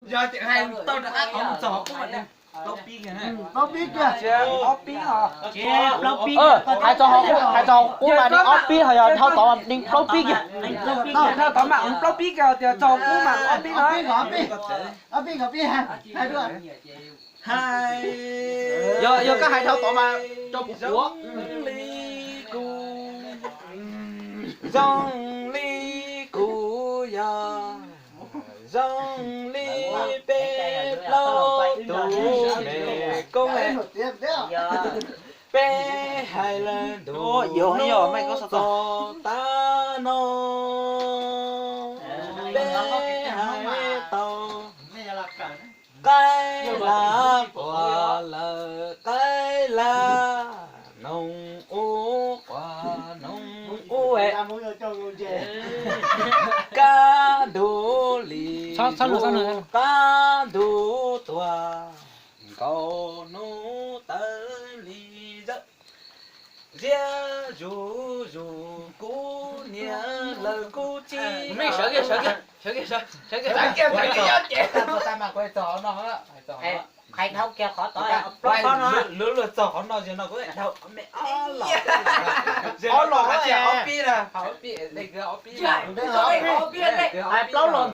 Yog hais tau rov qab tod mus txog qub mas deev plaub pib kiag na. Plaub pib kiag. Ob pib os. Hais txog, hais txog qub mas deev ob pib, ho yog dhau tod mas deev plaub pib kiag. Dhau tod mas deev plaub pib kiag, tias txog qub mas ob pib no. Ob pib, ob pib, hais dua. Yog, yog koj hais dhau tod mas rau kuv ua. Zoo li kuv yog, zoo li peb plaub tus me koob, peb hais lawm ntu hnub txog tas no, peb hais tau qaib lab puas lawm, qaib lab noog ub quas noog ub, kab ntug li kab ntug tuag, nkaus hnub tawv li zawm, ziab zus zus kuv niam lawv kuj txib. Sawv kiag, sawv kiag, sawv kiag, sawv kiag, sawv kiag, sawv kiag. Hais dhau kiag qhov tod, plaub pib no. Lub luag txog qhov no, zaum no kuv dhau me ob los. Ob los, ob pib na, ob pib, ob pib. Hais plaub los.